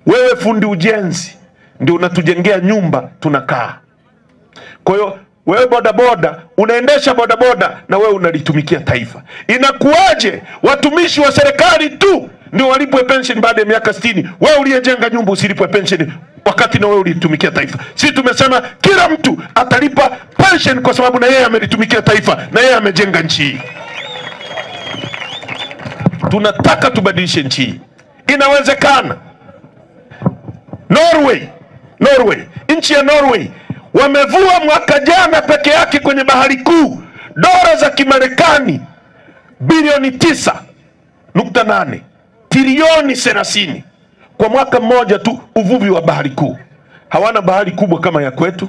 Wewe fundi ujenzi ndio unatujengea nyumba tunakaa. Kwa hiyo wewe bodaboda unaendesha bodaboda na wewe unalitumikia taifa. Inakuwaje watumishi wa serikali tu ndio walipwe pension baada ya miaka 60? Wewe uliyejenga nyumba usilipwe pension wakati na wewe ulitumikia taifa. Sisi tumesema kila mtu atalipa pension kwa sababu na yeye amelitumikia taifa na yeye amejenga nchi hii. Tunataka tubadilishe nchi hii. Inawezekana. Norway, nchi ya Norway wamevua mwaka jana peke yake kwenye bahari kuu dola za Kimarekani bilioni 9.8, trilioni 30 kwa mwaka mmoja tu, uvuvi wa bahari kuu. Hawana bahari kubwa kama ya kwetu.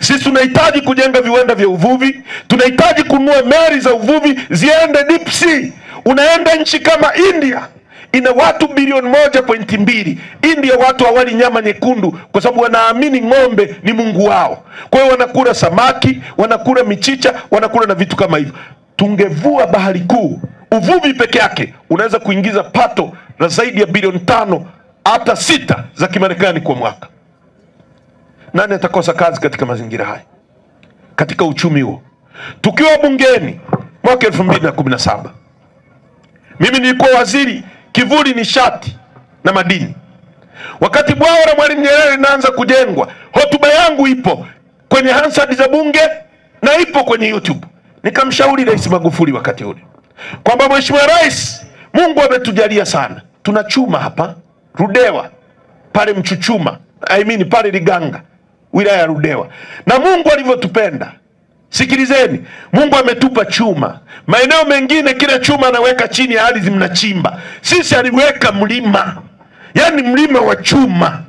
Sisi tunahitaji kujenga viwanda vya uvuvi, tunahitaji kununua meli za uvuvi ziende deep sea. Unaenda nchi kama India, ina watu bilioni 1.2. India watu hawali nyama nyekundu kwa sababu wanaamini ng'ombe ni mungu wao. Kwa hiyo wanakula samaki, wanakula michicha, wanakula na vitu kama hivyo. Tungevua bahari kuu, uvuvi peke yake unaweza kuingiza pato la zaidi ya bilioni 5 hata 6 za Kimarekani kwa mwaka. Nani atakosa kazi katika mazingira haya? Katika uchumi huo. Tukiwa bungeni mwaka 2017, mimi nilikuwa waziri kivuli nishati na madini. Wakati bwawa la Mwalimu Nyerere linaanza kujengwa, hotuba yangu ipo kwenye Hansard za bunge na ipo kwenye YouTube. Nikamshauri Rais Magufuli wakati ule kwamba Mheshimiwa Rais, Mungu ametujalia sana. Tuna chuma hapa Rudewa, pale Mchuchuma, pale Liganga, wilaya ya Rudewa. Na Mungu alivyotupenda, sikilizeni, Mungu ametupa chuma. Maeneo mengine kile chuma anaweka chini ya ardhi mnachimba. Sisi aliweka mlima, yani mlima wa chuma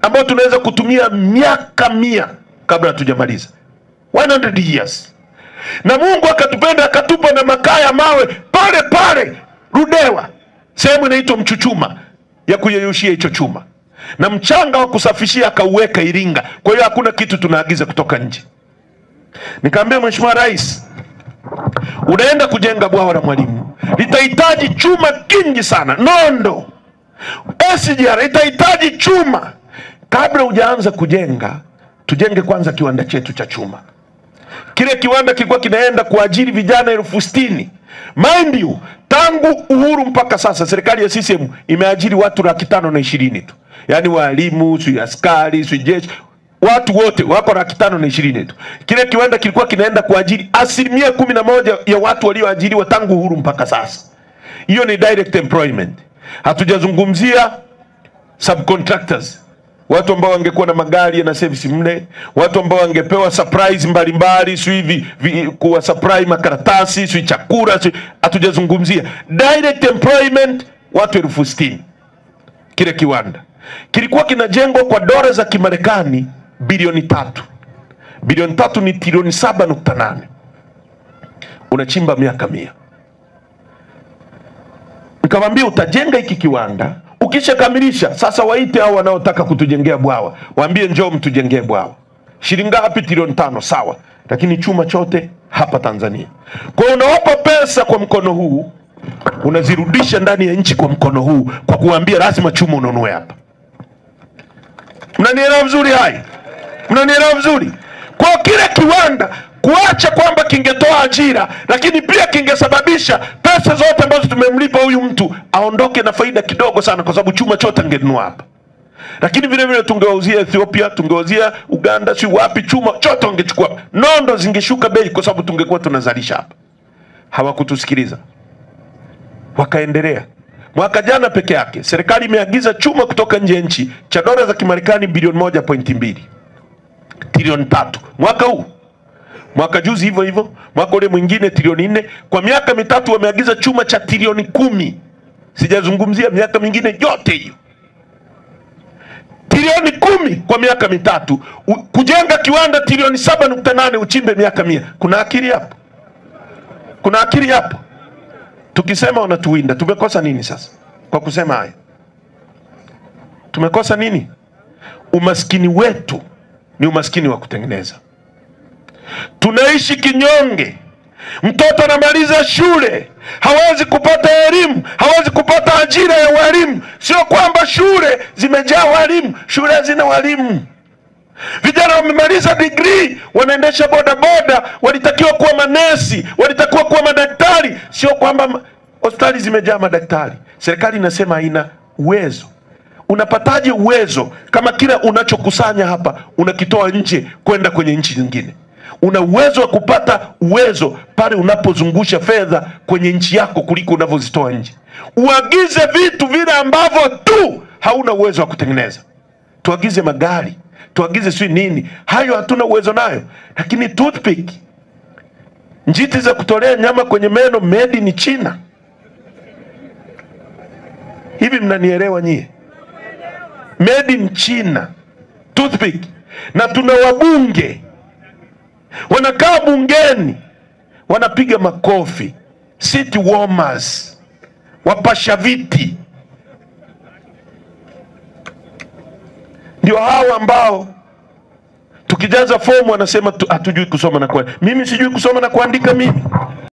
ambao tunaweza kutumia miaka 100 kabla hatujamaliza, 100 years. Na Mungu akatupenda akatupa na makaa ya mawe pale pale Rudewa, sehemu inaitwa Mchuchuma, ya kuyeyushia hicho chuma. Na mchanga wa kusafishia akauweka Iringa. Kwa hiyo hakuna kitu tunaagiza kutoka nje. Nikamwambia Mheshimiwa Rais, unaenda kujenga bwawa la Mwalimu, litahitaji chuma kingi sana, nondo, SGR itahitaji chuma. Kabla hujaanza kujenga, tujenge kwanza kiwanda chetu cha chuma. Kile kiwanda kilikuwa kinaenda kuajiri vijana 60,000. Mind you, tangu uhuru mpaka sasa serikali ya CCM imeajiri watu 520,000 tu. Yaani walimu, si askari, si jeshi, watu wote wako 520,000 tu. Kile kiwanda kilikuwa kinaenda kuajiri 11% ya watu walioajiriwa tangu uhuru mpaka sasa. Hiyo ni direct employment. Hatujazungumzia subcontractors, watu ambao wangekuwa na magari na service mle, watu ambao wangepewa surprise mbalimbali, si hivi kuwa supply makaratasi, si chakula, si, hatujazungumzia direct employment watu 60,000. Kile kiwanda kilikuwa kinajengwa kwa dola za Kimarekani bilioni 3. Bilioni 3 ni trilioni 7.8. Unachimba miaka 100. Nikamwambia utajenga hiki kiwanda, ukishakamilisha sasa waite hao wanaotaka kutujengea bwawa, waambie njoo mtujengee bwawa. Shilingi ngapi? Trilioni 5, sawa. Lakini chuma chote hapa Tanzania. Kwa hiyo unawapa pesa kwa mkono huu, unazirudisha ndani ya nchi kwa mkono huu, kwa kuambia lazima chuma ununue hapa. Mnanielewa vizuri hai? Mnanielewa vizuri? Kwa kile kiwanda kuacha kwamba kingetoa ajira, lakini pia kingesababisha pesa zote ambazo tumemlipa huyu mtu aondoke na faida kidogo sana, kwa sababu chuma chote angenunua hapa. Lakini vile vile tungewauzia Ethiopia, tungewauzia Uganda, si wapi, chuma chote wangechukua. Nondo zingeshuka bei kwa sababu tungekuwa tunazalisha hapa. Hawakutusikiliza. Wakaendelea. Mwaka jana peke yake serikali imeagiza chuma kutoka nje ya nchi cha dola za Kimarekani bilioni 1.2, trilioni 3. Mwaka huu, mwaka juzi hivyo hivyo, mwaka ule mwingine trilioni 4. Kwa miaka mitatu wameagiza chuma cha trilioni 10. Sijazungumzia miaka mingine yote hiyo. Trilioni 10 kwa miaka mitatu. Kujenga kiwanda trilioni 7.8 uchimbe miaka 100. Kuna akili hapo? Kuna akili hapo? Tukisema wanatuwinda, tumekosa nini sasa? Kwa kusema haya, tumekosa nini? Umaskini wetu ni umaskini wa kutengeneza. Tunaishi kinyonge. Mtoto anamaliza shule hawezi kupata elimu, hawezi kupata ajira ya walimu. Sio kwamba shule zimejaa walimu, shule hazina walimu. Vijana wamemaliza degree wanaendesha boda boda, walitakiwa kuwa manesi, walitakiwa kuwa madaktari. Sio kwamba hospitali zimejaa madaktari. Serikali inasema haina uwezo. Unapataje uwezo kama kila unachokusanya hapa unakitoa nje kwenda kwenye nchi nyingine? Una uwezo wa kupata uwezo pale unapozungusha fedha kwenye nchi yako kuliko unavyozitoa nje. Uagize vitu vile ambavyo tu hauna uwezo wa kutengeneza. Tuagize magari, tuagize sio nini, hayo hatuna uwezo nayo. Lakini toothpick, njiti za kutolea nyama kwenye meno, made in China. Hivi mnanielewa nyie? Made in China toothpick. Na tuna wabunge wanakaa bungeni wanapiga makofi, seat warmers, wapasha viti. Ndio hao ambao tukijaza fomu wanasema hatujui kusoma na kuandika. Mimi sijui kusoma na kuandika mimi.